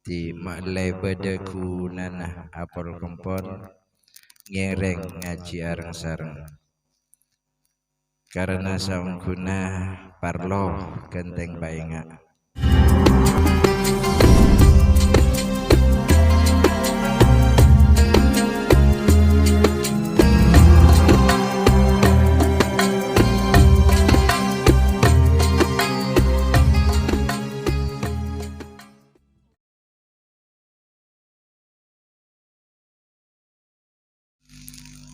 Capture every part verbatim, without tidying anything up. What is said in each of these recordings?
Dhimma' la bâdâ ghunana apol-kompol ngèrèng ngajhi areng-sareng. Karana saongghuna parlo ghântèng paènga'.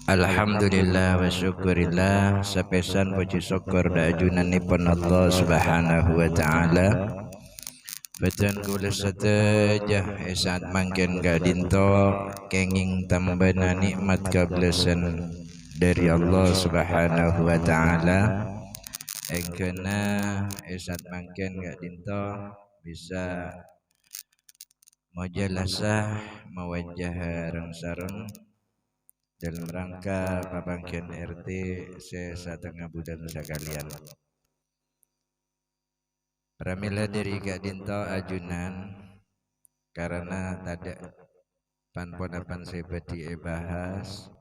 Alhamdulillah wa syukurillah, sapèsan pojhi sokkor dâ' ajunannèpon Allah Subhanahu wa Ta'ala. Bhâdhân kaulâ sadhâjâ è sa'at mangkèn ka'dinto kèngèng tambâna nè'mat kabellâsân dâri Allah Subhanahu wa Ta'ala. Èngghâna è sa'at mangkèn ka'dinto bisa majalasa mawajah reng-sareng dalam rangka pamanggian R T sè satengnga bulân sakalèyan. Pramèla dâri ka'dinto ajunan, karana tadâ' pan-ponapan sè bhâdhi èbahas,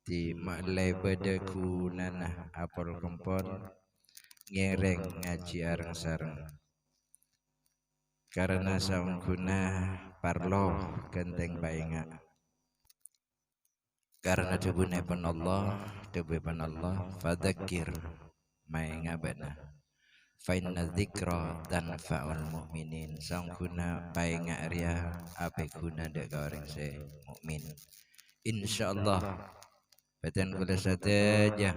dhimma' la bâdâ ghunana apol-kompol ngèrèng ngajhi areng-sareng. Karana saongghuna parlo ghântèng paènga'. Karana dhâbunèpon Allah, dhâbunèpon Allah, "Fadzakir," maènga' bâ'na. "Fa inna dzikra tanfa'ul mu'minin." Saongghuna paènga' rèya apèghuna dâ' ka orèng sè mukmin. Insyaallah, bhâdhân kaulâ sadhâjâ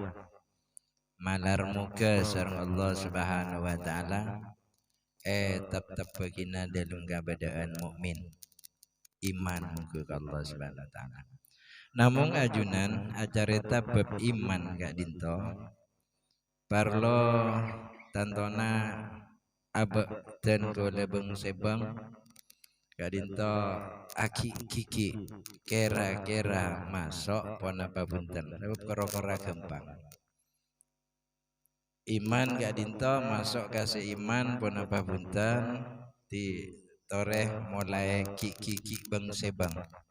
malar moghâ sareng Allah Subhanahu wa Ta'ala èteptebbhâghina dâlem kabâdâ'ân mukmin, iman mongghu ka Allah Subhanahu wa Ta'ala. Namong ajunan acarèta bab iman ka'dinto parlo tantona abâ' dân kaulâ bâng-sèbâng ka'dinto aghi'-ghighi' kèra-kèra maso' ponapa bhunten, sabâb kor-okorra ghâmpang. Iman ka'dinto maso' ka sè iman ponapa bhunten, di torè molaè ghi'-ghi'-ghi' bâng-sèbâng.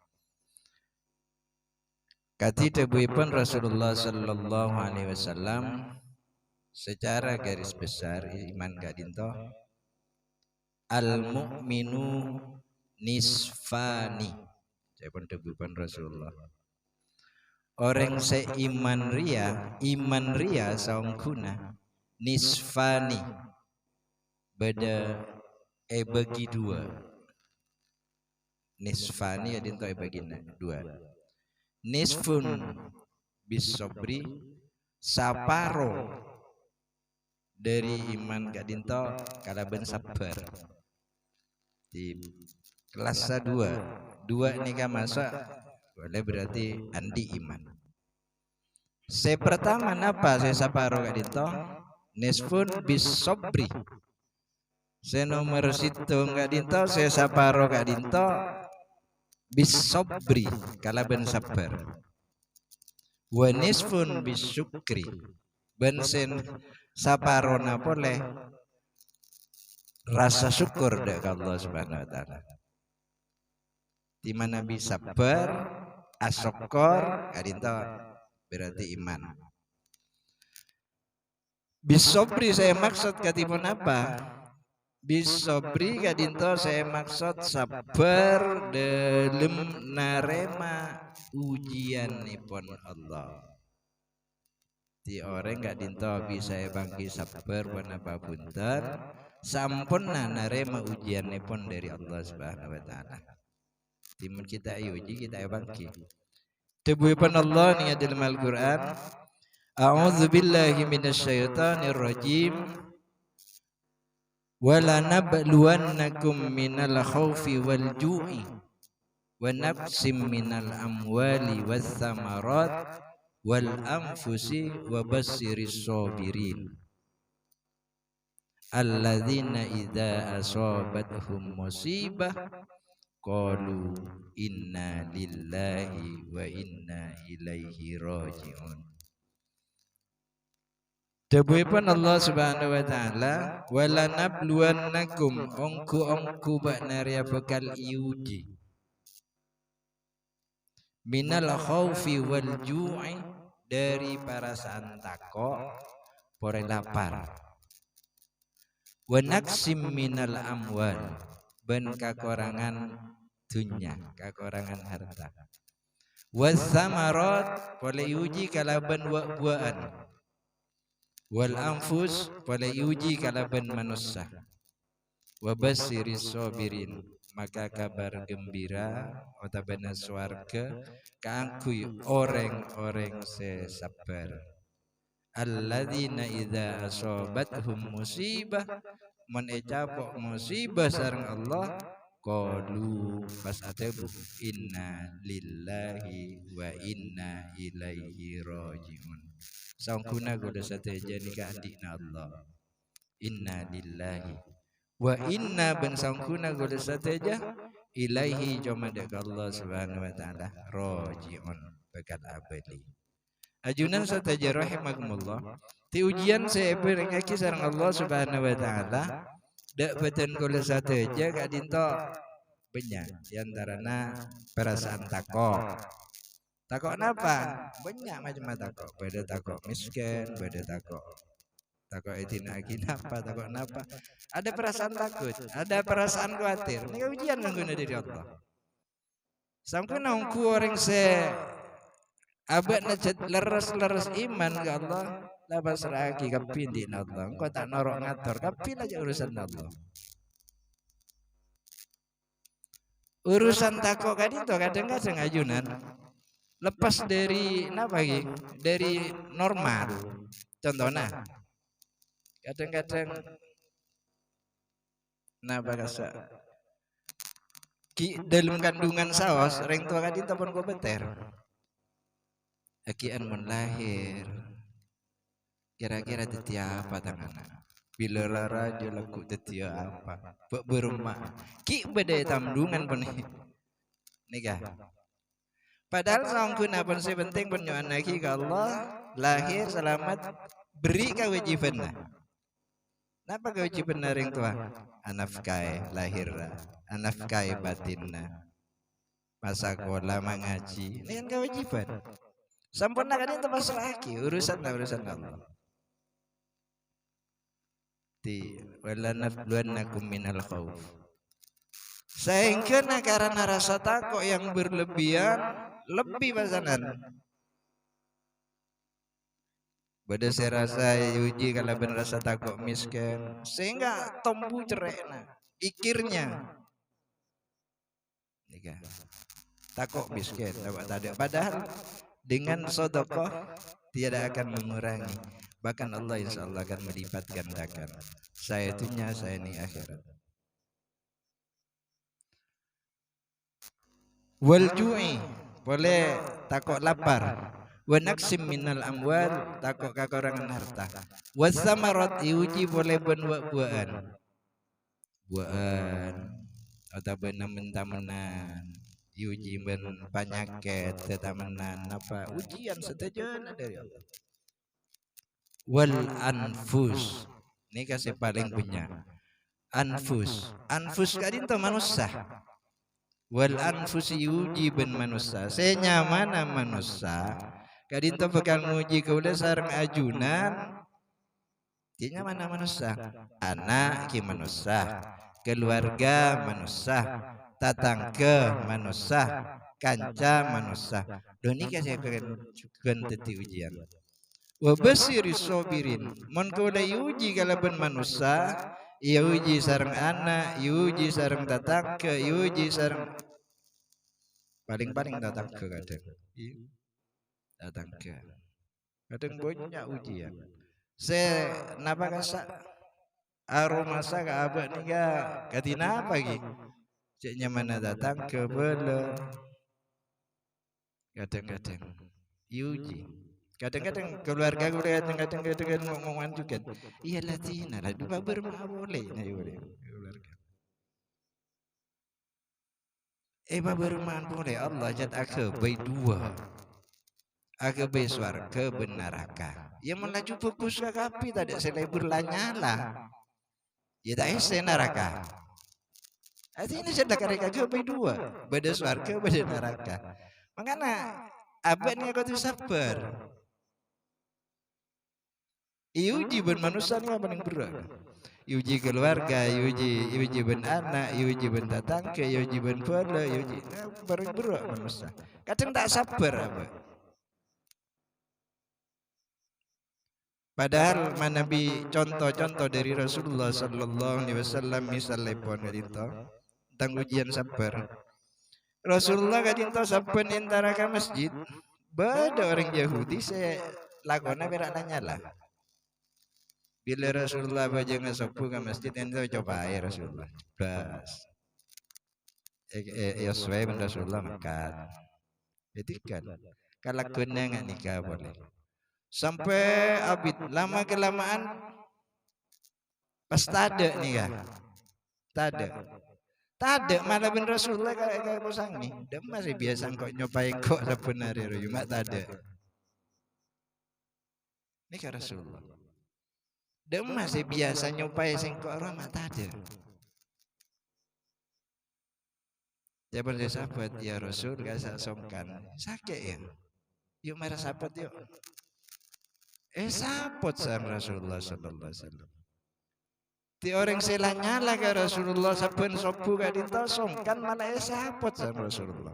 Kadhi dhâbuèpon Rasulullah sallallahu alaihi wasallam, secara garis besar iman ka'dinto, "Al-mu'minu nisfani." Saèpon dhâbuèpon Rasulullah. Orèng sè iman rèya, iman rèya saongghuna nisfani, bâdâ èbâgi duwâ'. Nisfani ka'dinto èbâgi na-, duwâ'. Nisfun bis sabri, saparo dâri iman ka'dinto kalabân sabbhâr. Di kelas saduwâ', duwâ' nèka maso', boleh berarti andi' iman. Sè pertama napa sè saparo ka'dinto? Nisfun bis sabri. Sè nomer sèttong ka'dinto, sè saparo ka'dinto, bis sabri, kalabân sabbhâr. Wa nisfun bis syukri. Bân sè saparona polè rasa syukur dâ' ka Allah Subhanahu wa Ta'ala. Dimana bi sabbhâr, asokkor, ka'dinto berarti iman. Bis sabri sè èmaksod kadhi ponapa? Bis sabri ka'dinto sè èmaksod sabbhâr dâlem narèma ujiyannèpon Allah. Di orèng ka'dinto bisa èbânggi sabbhâr ponapa bhunten, samponna narèma ujiyannèpon dâri Allah Subhanahu wa Ta'ala. Dimma' kita èuji, kita èbânggi. Dhâbuèpon Allah nèng dâlem Al-Qur'an, "A'udzubillahi minasyaitonirrajim. Wa lanabluwannakum minal khaufi wal ju'i, wa naqsim minal amwali was samarat, wal anfusi, wa basyiris shabirin." "Alladzina idza asabathum musibah, qalu inna lillahi wa inna ilaihi raji'un." Dhâbuèpon Allah Subhanahu wa Ta'ala, "Wa lanabluwannakum," ongghu-ongghu bâ'na rèya bhâkal èuji. "Minal khaufi wal ju'i," dhâri parasaan tako', polè lapar. "Wa naqsim minal amwal," bân kakorangan dhunnya, kakorangan harta. "Was samarat," polè èuji kalabân wa'-buwa'an. "Wal anfus," polè èuji kalabân manossa. "Wa basyiris shabirin," maka kabhâr ghembira otabâna sowarghâ kaangghuy orèng-orèng sè sabbhâr. "Alladzina idza ashabathum musibah," mon ècapo' musibah sareng Allah, qalu, pas adhâbu, "Inna lillahi wa inna ilaihi raji'un." Saongghuna kaulâ sadhâjâ nèka andi'na Allah. "Inna lillahi wa inna," bân saongghuna kaulâ sadhâjâ, "ilaihi," coma dâ' ka Allah Subhanahu wa Ta'ala, "raji'un," bhâkal abâli. Ajunan sadhâjâ rahimakumullah, ti ujian sè èparèngngaghi sareng Allah Subhanahu wa Ta'ala dâ' bhâdhân kaulâ sadhâjâ ka'dinto bânnya', di antarana parasaan tako'. Tako' napa? Bânnya' macemma tako'. Bâdâ tako' mèskèn, bâdâ tako', tako' èdina'aghi napa, tako' napa. Ada perasaan takut, ada perasaan khawatir. Nèka ujian saongghuna dâri Allah. Saongghuna ongghu orèng sè abâ'na jhât lerres-lerres iman ka Allah, la pasra'aghi kabbhi andi'na Allah. Engko' ta' noro' ngator, kabbhi la jhâ' urusanna Allah. Urusan tako' ka'dinto kadhâng-kadhâng ajunan lepas dâri napa ghi? Dâri normal. Contona, kadhâng-kadhâng napa kassa'? Ghi' dâlem kandungan saos, rèng towa ka'dinto pon kobâtèr. Agi'ân mon lahèr, kèra-kèra dhâddhi apa tang ana'? Bilâ la rajâ lagghu' dhâddhiyâ apa? Bâ' bârâmma'a? Ghi' bâdâ è tandungan pon nèka. Padahal saongghuna pon sè pentèng pon nyo'onnaghi ka Allah, lahèr salamet, berri' kawâjibhânna. Napa kawâjibhânna rèng towa? Anafkaè lahèrra, anafkaè batènna. Masakola, mangajhi, nèka kan kawâjibhân. Samponna ka'dinto pasra'aghi, urusanna urusanna Allah. Ti, "Wa lanabluwannakum minal khauf." Saèngghâna karana rasa tako' yang berlebihan, lebbi pasanan. Bâdâ sè rasa èuji kalabân rasa tako' mèskèn, sehingga tombu cerrè'na, kikirnya. Nèka. Tako' mèskèn, apa tadâ'? Padahal dengan sedekah tiada akan mengurangi. Bahkan Allah insya Allah akan melipat gandakan. Saè dhunnya, saè neng akhirat. Wal ju'i, polè tako' lapar. Wa naqsim minal amwal, tako' kakorangan harta. Was samarat, èuji polè bân wa'-buwa'an. Buwa'an, otabâna men-tamennan, èuji bân panyakèt, tetamennan, napa, ujian sadhâjâna dâri Allah. Wal anfus. Nèka sè palèng bânnya'. Anfus. Anfus ka'dinto manossa. Wal anfus, èuji bân manossa. Sè nyamana manossa, ka'dinto bhâkal nguji kaulâ sareng ajunan. Ghi' nyamana manossa. Ana' ghi' manossa. Kaluwarga manossa. Tatangghâ manossa. Kanca manossa. Lho, nèka sè bhâkal jhughân dhâddhi ujian. Wa basyiris shabirin. Mon kaulâ èuji kalabân manossa, èuji sareng ana', èuji sareng tatangghâ, èuji sareng, palèng-palèng tatangghâ kadhâng. Iyâ. Tatangghâ. Kadhâng bânnya' ujian. Sè napa kassa'? Aromasa ka abâ' nèka kadhi napa ghi? Cè' nyamana tatangghâ bâlâ. Kadhâng-kadhâng èuji. Kadhâng-kadhâng kaluwarga kaulâ kadhâng-kadhâng, kadhâng-kadhâng ngomong-ngomongan jhughân. Iyâ, la dhina, la, du pabârâmma'a polè, na, iyâ, polè, kaluwarga. Èpabârâmma'a polè, Allah jhât aghâbây duwâ'. aghâbây sowarghâ bân naraka. Iyâ, mon laju bhâghus kakabhi, tadâ' sè lebur la nyala. Iyâ, ta' èssè naraka. Artèna sè la karè kaghâbây duwâ', bâdâ sowarghâ, bâdâ naraka. Mangkana, abâ' nèka kodhu sabbhâr. Èuji bân manossa nèka palèng berrâ'. Èuji keluarga, èuji, èuji bân ana', èuji bân tatangghâ, èuji bân bhâlâ, èuji, nèka palèng berrâ' manossa. Kadhâng ta' sabbhâr abâ'. Padahal manabi conto-conto dhâri Rasulullah sallallahu alaihi wasallam, misalèpon ka'dinto, tentang ujian sabbhâr. Rasulullah ka'dinto sabbhân entara ka masjid, bâdâ orèng Yahudi sè lakona pèra' la nyala. Bilâ Rasulullah abhâjângnga sobbhu ka masjid, ènto cobaè Rasulullah. Bâs. È-, è-, èossowè bân Rasulullah mangkat. Èdhikan. Kalaghuna nga' nèka polè. Sampè' abit, lama-kelamaan pas tadâ' nèka. Tadâ'. Tadâ' malah bân Rasulullah ka-, ka-, posangè. Dâ'emma sè biyasa engko' nyopaè engko' sabbhân arè rowa, ma' tadâ'. Nèka Rasulullah. Dâ'emma sè biyasa nyopaè sèngko' rowa ma' tadâ'. Ca'èpon sè sahabat, "Ya Rasul, ka'issa' songkan." "Sakè', yâ?" "Yuk, mara sapot, yuk." Èsapot sareng Rasulullah sallallahu alaihi wasallam. Dhi orèng sè la nyala ka Rasulullah sabbhân sobbhu ka'dinto songkan malah èsapot sareng Rasulullah.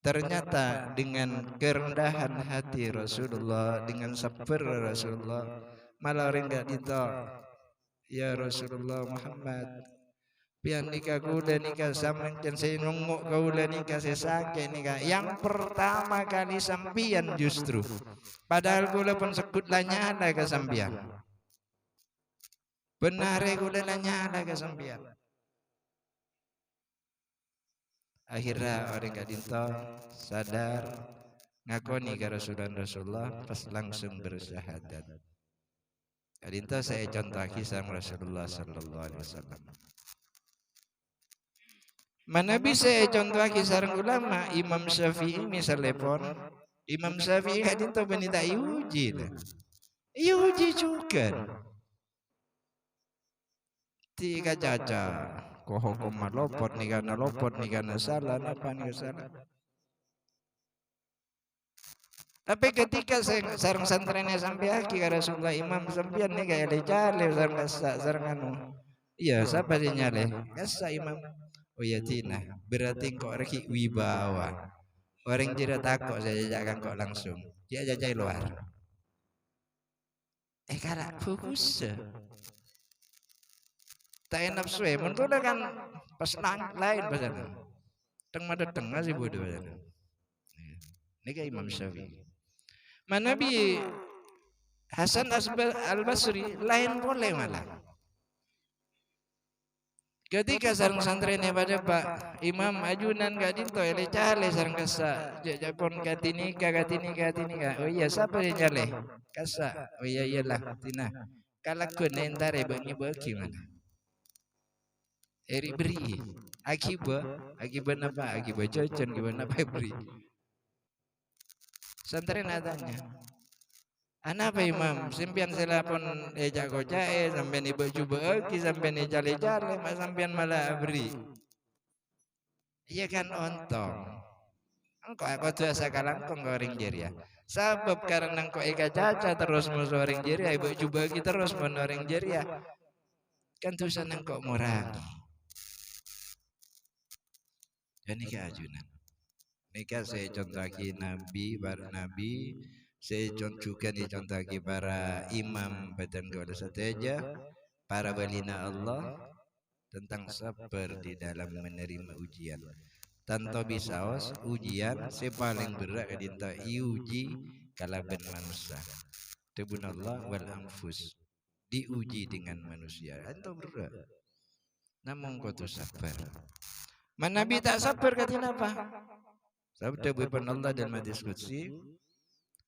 Ternyata dengan kerendahan hati Rasulullah, dengan sabbhâr Rasulullah, malah orèng ka'dinto, "Ya Rasulullah Muhammad, panèka kaulâ nèka samangkèn sè nongngo' kaulâ nèka sè sakè' nèka, yang pertama kali sampèyan justru. Padahal kaulâ pon segghut la nyala ka sampèyan. Bân arè kaulâ la nyala ka sampèyan." Akhirnya orèng ka'dinto sadar, ngakonè karasulan Rasulullah, pas langsung bersyahadat. Ka'dinto sè èconto'aghi sareng Rasulullah sallallahu alaihi wasallam. Manabi sè èconto'aghi sareng ulama, Imam Syafi'i misalèpon, Imam Syafi'i ka'dinto bânnè ta' èuji, lho. Èuji jhughân. Dhi èkacaca, ko-, hokomma lopot, nèka na lopot, nèka na sala, napa nèka sala. Tapè ketika sè-, sareng santrèna èsampèyaghi ka Rasulullah, "Imam, sampèyan nèka èlè-calè sareng kassa', sareng anu." "Iyâ, sapa sè nyalè?" "Kassa', Imam." "Oh iyâ, dhina. Berarti engko' rèya ghi' wibawa. Orèng jârèya tako' sè ècaca ka engko' langsung. Ghi' ècaca è lowar." Eh, kala' bhâghussâ. Ta' ènapsowè. Mon kaulâ kan pas lang-, laèn pasana. Teng-madâteng sè bâdâ pasana. Nèka Imam Syafi'i. Manabi Hasan Asba-, Al-Basri laèn polè malah. Ketika sareng santrèna padâ, "Pak Imam, ajunan ka'dinto èlè-calè sareng kassa', jâ', jâ' pon kadhi nèka, kadhi nèka, kadhi nèka." "Oh iyâ, sapa sè nyalè?" "Kassa'." "Oh iyâ, iyâlah, dhina. Kalagghuwân èntarè bâ' ngèbâ'âghi mala." Èrè-, bherri'i. Aghibâ, aghibâ napa? Aghibâ jhâjhân, aghibâ napa èbherri'. Santrèna atanya, "Anapa, Imam? Sampèyan sè la pon èca'-koca'è, sampèyan èbâ'-jubâ'âghi, sampèyan ècalè-calè, ma' sampèyan mala aberri'?" "Iyâ kan ontong. Engko' kodhu asakalangkong ka orèng jârèya. Sabâb karana engko' èkacaca terros moso orèng jârèya, èbâ'-jubâ'âghi terros mon orèng jârèya. Kan dhusana engko' ngorangè." Ghânèka ajunan. Nèka sè èconto'aghi Nabi, para Nabi, sè con-, jhughân èconto'aghi para imam bhâdhân kaulâ sadhâjâ, para wali'na Allah, tentang sabbhâr di dalam menerima ujian. Tanto bisaos ujian sè palèng berrâ' ka'dinto èuji kalabân manossa. Dhâbuna Allah, "Wal anfus." Diuji dengan manusia. Ento berrâ'. Namong kodhu sabbhâr. Manabi ta' sabbhâr kadhi napa? Sabda dhâbuèpon Allah dalam hadis qudsi,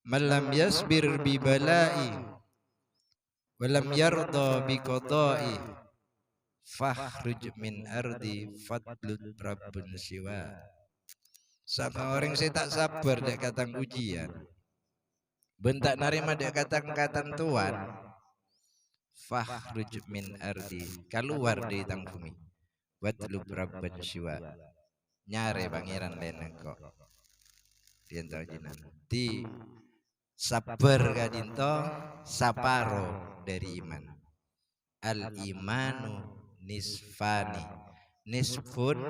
"Man lam yasbir bi bala'i, wa lam yarda bi qada'i, fakhruj min ardi fatlub rabbun siwa." Sapa orèng sè ta' sabbhâr dâ' ka tang ujian, bân ta' narèma dâ' ka tang katantowan, "Fakhruj min ardi," kalowar dâri tang bhumè. "Watlub rabban siwa," nyarè pangèran laèn engko'. Dhiyâ ènto ajunan. Dhâddhi, sabbhâr ka'dinto saparo dâri iman. "Al-imanu nisfani, nisfun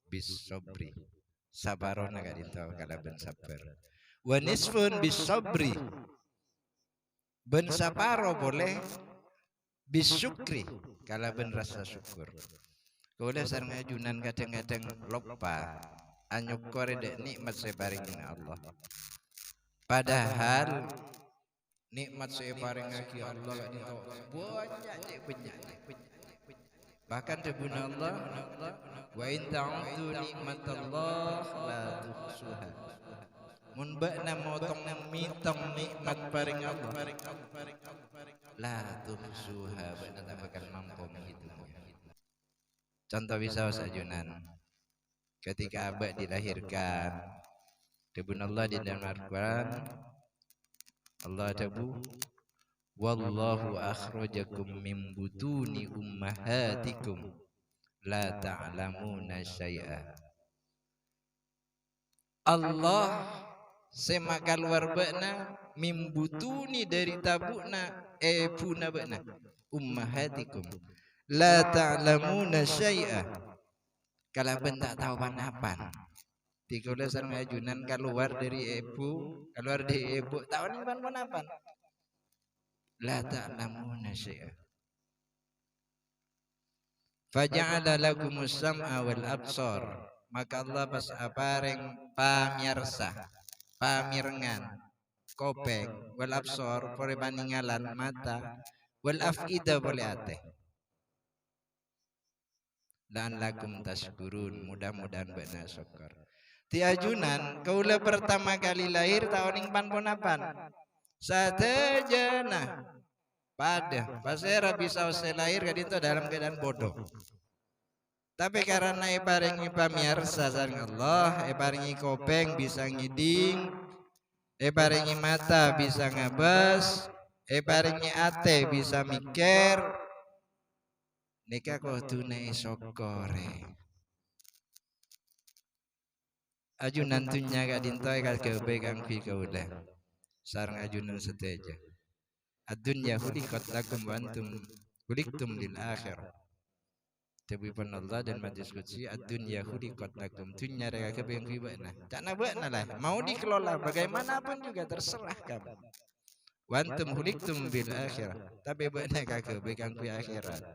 bis-sabri." Saparona ka'dinto kalabân sabbhâr. "Wa nisfun bis-sabri," bân saparo polè "bis-syukri," kalabân rassa sokkor. Kaulâ sareng ajunan kadhâng-kadhâng loppa anyokkorè dâ' nè'mat sè èparèngè Allah. Padahal nè'mat sè èparèngaghi Allah ka'dinto bânnya' cè' bânnya'na. Bahkan dhâbuna Allah, "Wa in ta'uddu ni'matallah la tuhsuha." Mon bâ'na motong-mètong nè'mat parèng Allah, "la tuhsuha," bâ'na ta' bhâkal mampo manghitongnga. Conto bisaos ajunan. Ketika abâ' dilahirkan, dhâbuna Allah di dalam Al-Quran, Allah adhâbu, "Wallahu akhrajakum min butuni ummahatikum la ta'lamuna syai'a." Allah sè makalowar bâ'na min butuni dâri tabu'na èbhuna bâ'na, ummahatikum, la ta'lamuna syai'a, kalabân ta' tao pan-apan. Dhâddhi kaulâ sareng ajunan kalowar dâri èbhu, kalowar dâri èbhu, ta' onèng pan-ponapan. La ta'lamuna syai'a. "Faja'ala lakumus sam'a wal absar." Maka Allah pas aparèng pamèyarsa, pamèrengngan, kopèng, wal absar, polè panèngalan, mata, wal af'ida, polè atè. "La'allakum tasykurun," mudah-mudahan bâ'na sokkor. Dhâddhi ajunan, kaulâ pertama kali lahir ta' onèng pan-ponapan. Sadhâjâna padâ, pasèra bisaos sè lahir ka'dinto dalam keadaan bodoh. Tapè karana èparèngè pamèyarsa sareng Allah, èparèngè kopèng bisa ngèdhing, èparèngè mata bisa ngabâs, èparèngè atè bisa mèkkèr, nèka kodhuna èsokkorè. Ajunan dhunnya ka'dinto èkaghâbây kaangghuy kaulâ sareng ajunan sadhâjâ. "Ad-dunya khuliqat lakum wa antum khuliqtum lil akhirah." Dhâbuna Allah dalam hadis qudsi, "Ad-dunya khuliqat lakum." Dhunnya rèya èkaghâbây kaangghuy bâ'na. Ca'na bâ'na la, mau dikelola bagaimanapun juga terserah kamu. "Wa antum khuliqtum bil akhirah." Tapè bâ'na èkaghâbây kaangghuy akhèrat.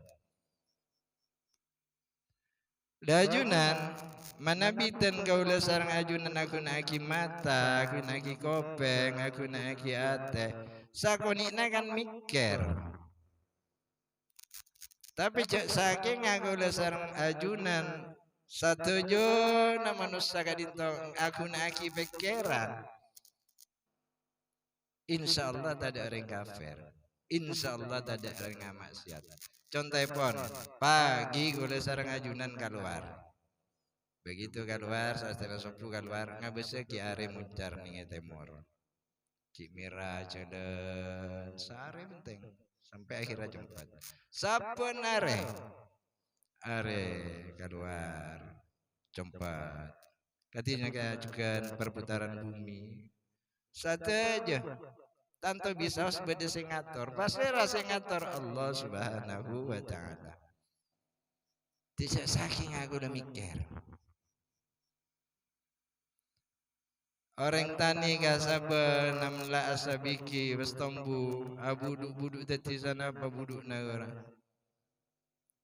Dhâddhi ajunan, manabi dhân kaulâ sareng ajunan aghuna'aghi mata, aghuna'aghi kopèng, aghuna'aghi atè, sakonè'na kan mèkkèr. Tapè jhâ' sakènga kaulâ sareng ajunan sadhâjâna manossa ka'dinto aghuna'aghi pèkkèran. Insyaallah tadâ' orèng kafir. Insyaallah tadâ' orèng ama'siyat. Contoèpon, pagi kaulâ sareng ajunan kalowar. Begitu kalowar, sastèna sobbhu kalowar, ngabâssaghi arè moncar nèng è tèmor. Ghi' mèra jhâlân, saarè bhenteng, sampè' akhèrra compat. Sabbhân arè, arè kalowar, compat. Kadhina kaajugan perputaran bumi. Sadhâjâ tanto bisaos bâdâ sè ngator. Pasèra sè ngator? Allah Subhanahu wa Ta'ala. Dhâddhi jhâ' sakènga kaulâ mèkkèr. Orèng tanè kasabbhân namla'as sabighi, bâs tombu, abudhu'-budhu' dhâddhi sanapa budhu'na ghârâ.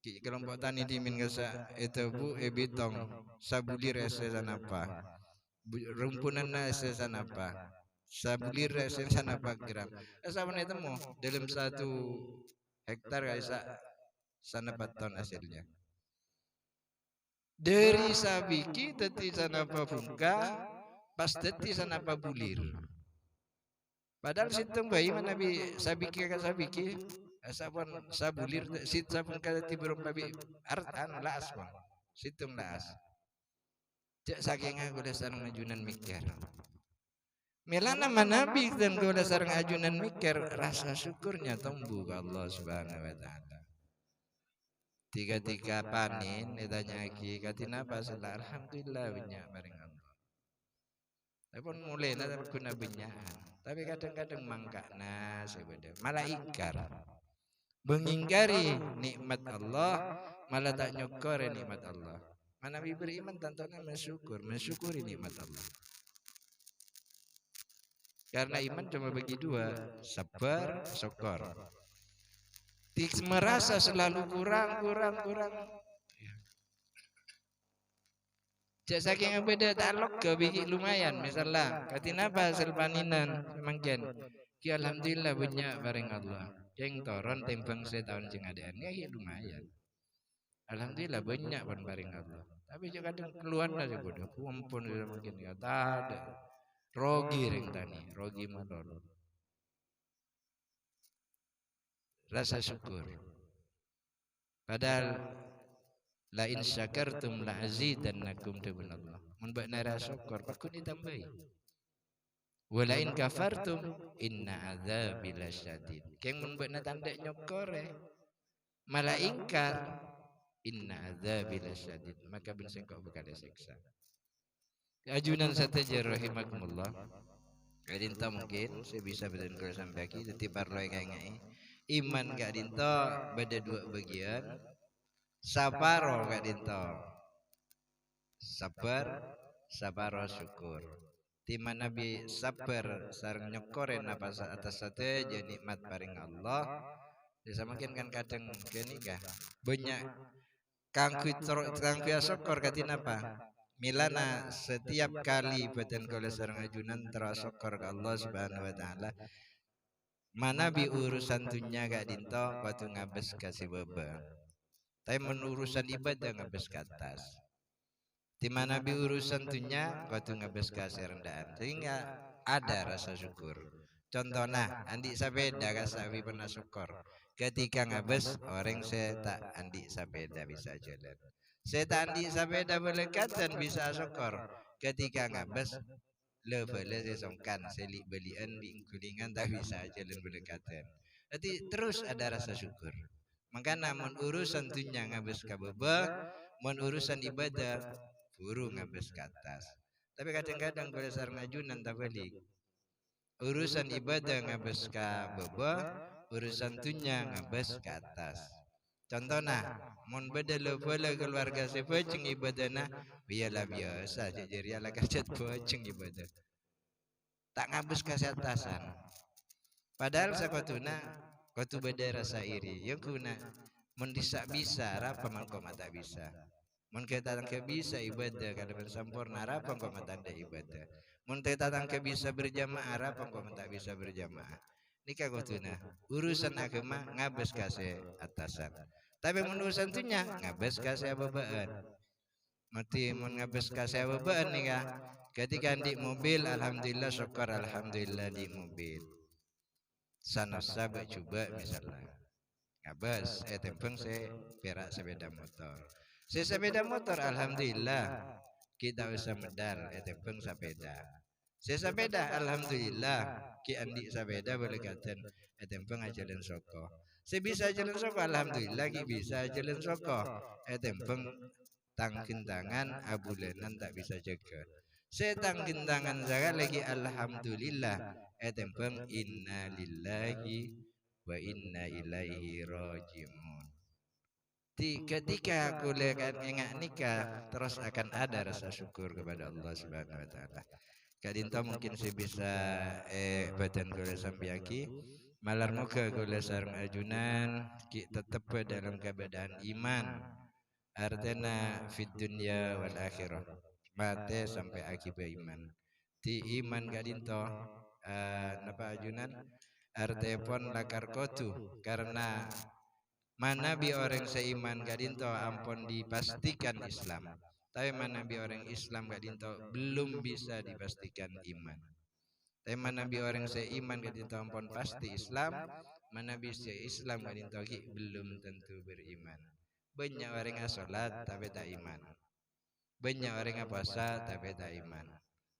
Ghi' kalompo' tanè dhimèn kassa' èdhâbu, èbitong, sabulir èssè sanapa. Bu-, rumpunanna èssè sanapa. Sabulir èssè sanapa gram. Eh, sampèyan ètemmo, dalam satu hektar ka'issa' sanapa ton hasilnya. Dhâri sabighi dhâddhi sanapa bungka, pas dhâddhi sanapa bulir. Padahal sèttong bhâi manabi sabighi ka sabighi, sampèyan sabulir, sit sampèyan kadhi bârâmpa bi' ar-, anu, la'as, pon. Sèttong la'as. Jhâ' sakènga kaulâ sareng ajunan mèkkèr. Mèlana manabi dân kaulâ sareng ajunan mèkkèr, rasa syukurnya tombu ka Allah Subhanahu wa Ta'ala. Tiga-tiga panèn ètanya'aghi, "Kadhi napa sè la?" "Alhamdulillah, bânnya' parèng Allah." Tapè pon molèna ghuna bânnya'an. Tapè kadhâng-kadhâng mangkana sè bâdâ. Mala ingkar. Mengingkari nikmat Allah, mala ta' nyokkorè nikmat Allah. Manabi beriman tantona mensyukur, mensyukuri nikmat Allah. Karena iman cuma bagi dua, sabar, syukur. Ti-, merasa selalu kurang, kurang, kurang. Jhâ' sakèng bâdâ ta' logghâ bi' lumayan, misalla, kadhi napa sè panènan samangkèn? Ghi alhamdulillah bânnya' parèng Allah. Kèng toron tèmbhâng sè taon sè ngadâ'ân, ya, ghi lumayan. Alhamdulillah bânnya' pon parèng Allah. Tapè jhâ' kadhâng kaluwarna sè bâdâ, ampon sè samangkèn ya tadâ'. Rogi rèng tanè, rogi malolo. Rasa syukur. Padahal, "La in syakartum la azidannakum," dhâbuna Allah. Mon bâ'na ra sokkor, pagghun ètambâi. "Wa la in kafartum inna adzabi lasyadid." Kèng mon bâ'na tandhâ' nyokkorè, mala ingkar, "Inna adzabi lasyadid," maka bân sèngko' bhâkal èsèksa. Ajunan sadhâjâ rahimakumullah. Ka'dinto mungkin sè bisa bhâdhân kaulâ sampèyaghi, dhâddhi parlo èkaènga'è. Iman ka'dinto bâdâ duwâ' bâgiyân. Saparo ka'dinto sabbhâr, saparo sokkor. Ti manabi sabbhâr sareng nyokkorè napa sa-, atas sadhâjâ nikmat parèng Allah, ya samangkèn kan kadhâng ghânèka bânnya' Kaangghuy toro-, kaangghuy asokkor kadhi napa? Mèlana setiap kali bhâdhân kaulâ sareng ajunan terro asokkor ka Allah Subhanahu wa Ta'ala. Manabi urusan dhunnya ka'dinto kodhu ngabâs ka sè bâbâ. Tapè mon urusan ibadah ngabâs ka attas. Ti manabi urusan dhunnya kodhu ngabâs ka sè rendhâ'ân. Sehingga ada rasa syukur. Contona, andi' sapèda kassa' bi' pon asokkor. Ketika ngabâs, orèng sè ta' andi' sapèda bisa ajhâlân. Sè ta' andi' sapèda bâlâkadhân bisa asokkor. Ketika ngabâs, la-bâlâ sè songkan, sè li'-bâli'ân, li'-ghulingân ta' bisa ajhâlân bâlâkadhân. Dhâddhi, terus ada rasa syukur. Mangkana, mon urusan dhunnya ngabâs ka bâbâ, mon urusan ibadah, buru ngabâs ka attas. Tapè kadhâng-kadhâng kaulâ sareng ajunan tabâlik. Urusan ibadah ngabâs ka bâbâ, urusan dhunnya ngabâs ka attas. Contona, mon bâdâ la-bâlâ kalowarga sè bhâjheng ibadahna, ya la biyasa, jâ' jârèya la kajhât bhâjheng ibadah. Ta' ngabâs ka sè attasan. Padahal sakoddhuna kodhu bâdâ rasa iri. Ya ghuna, mon dissa' bisa, arapa mangko ma' ta' bisa? Mon kè tatangghâ bisa ibadah kalabân samporna, arapa engko' ma' tandhâ ibadah? Mon kè tatangghâ bisa berjamaah, arapa engko' ma' ta' bisa berjamaah? Nèka kodhuna, urusan aghâma ngabâs ka sè attasan. Tapè mon urusan dhunnya, ngabâs ka sè abâbâ'ân. Mati mon ngabâs ka sè abâbâ'ân nèka, ketika andi' mobil, alhamdulillah, sokkor, alhamdulillah, andi' mobil. Sanaossa bâ' jhubâ' misalla. Ngabâs, ètèmbhâng sè pèra' sapèda motor. Sè sapèda motor, alhamdulillah, ghi' ta' osa medal, ètèmbhâng sapèda. Sè sapèda, alhamdulillah, ghi' andi' sapèda bâlâkadhân, ètèmbhâng ajhâlân soko. Sè bisa ajhâlân soko, alhamdulillah, ghi' bisa ajhâlân soko, ètèmbhâng tang-ghântangan abulânan ta' bisa jâgâ. Sè tang-ghântangan sakalè ghi' alhamdulillah, ètèmbhâng inna lillahi wa inna ilaihi raji'un. Di ketika kulâ kan enga' nèka, terus akan ada rasa syukur kepada Allah Subhanahu wa Ta'ala. Ka'dinto mungkin sè bisa, eh, bhâdhân kulâ sampèyaghi. Malar moghâ kulâ sareng ajunan ghi' tettebbhâ dalam keadaan iman. Artèna fid dunya wal akhirah. Matè sampè' aghibâ iman. Di iman ka'dinto, eh, napa ajunan? Artèpon lakar kodhu, karena manabi orèng sè iman ka'dinto ampon dipastikan Islam. Tapè manabi orèng Islam ka'dinto belum bisa dipastikan iman. Tapè manabi orèng sè iman ka'dinto ampon pasti Islam, manabi sè Islam ka'dinto ghi' belum tentu beriman. Bânnya' orèng asolat tapè ta' iman. Bânnya' orèng apowasa tapè ta' iman.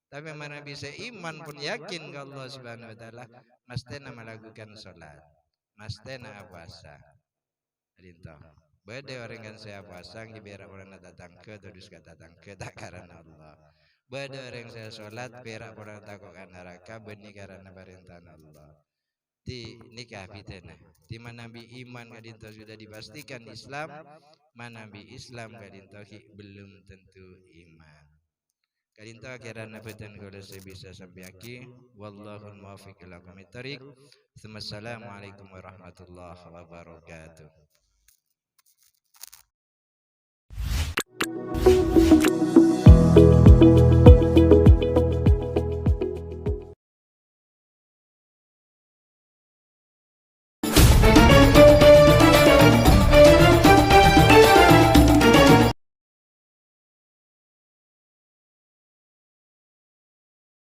Tapè manabi sè iman pon yakin ka Allah Subhanahu wa Ta'ala, masthèna malakukan sholat, masthèna apowasa. Ka'dinto. Bâdâ orèng kan sè apowasa ghi' pèra' polana tatangghâ, todus ka tatangghâ, ta' karana Allah. Bâdâ orèng sè sholat pèra' polana tako' ka naraka, bânnè karana parèntana Allah. Dhi nèka bhidhâna. Dhi manabi iman ka'dinto sudah dipastikan Islam, manabi Islam ka'dinto ghi' belum tentu iman. Ka'dinto akhèrra bhâdhân kaulâ sè bisa sampèyaghi. Wallahul muwaffiq ila aqwamit thariq. Tsummassalamualaikum warahmatullahi wabarakatuh.